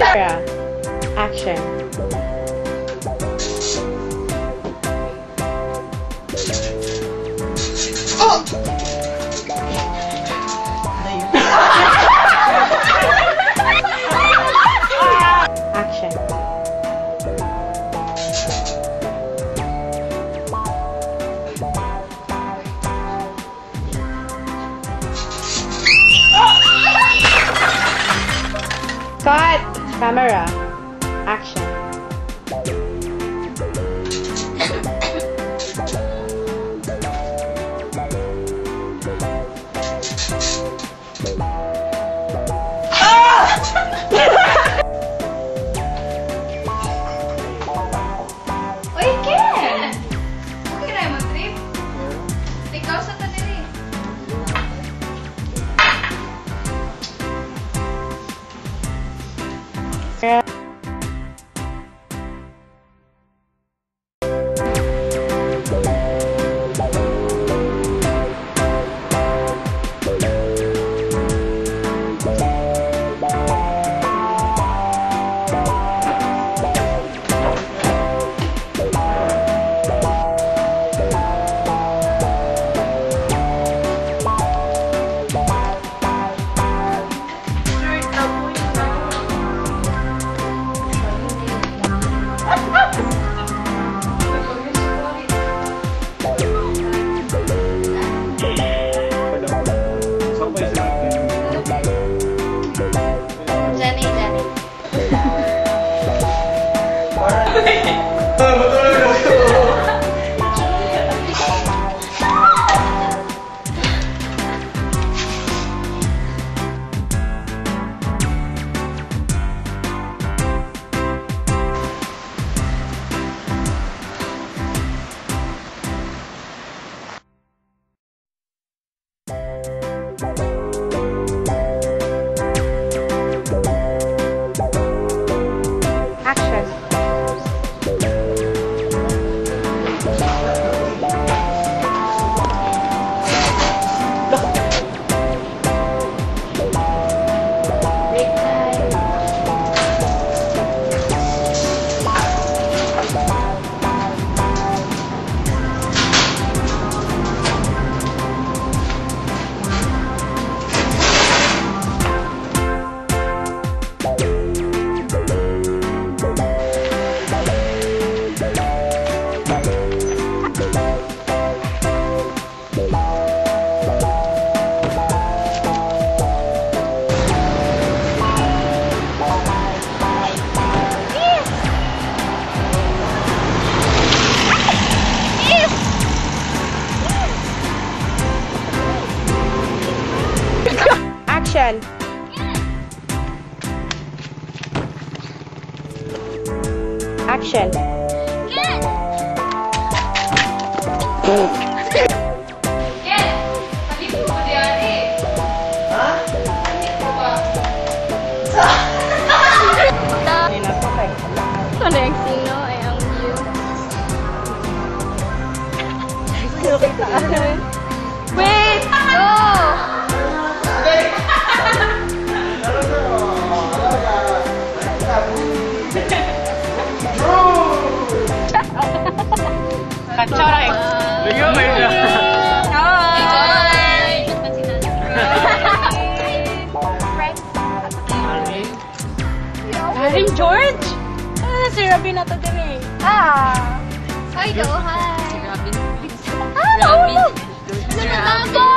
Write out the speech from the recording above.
Camera. Action. Oh! Action. Cut! Camera. Action. Oy, Ken! Okay na mo trip? Ikaw sa taniri. Jenny, Jenny. Action. Break time. Action. Action. Ken! Ken! Halip ko ba diari? Ha? Halip ko ba? Ano yung sino ay ang view. Wait! Go! Kachoray. Hi! Hi, George! Ah, si Robin na to diri. Ah! Hi, go! Hi! Ah, nahulog! Ano na ako?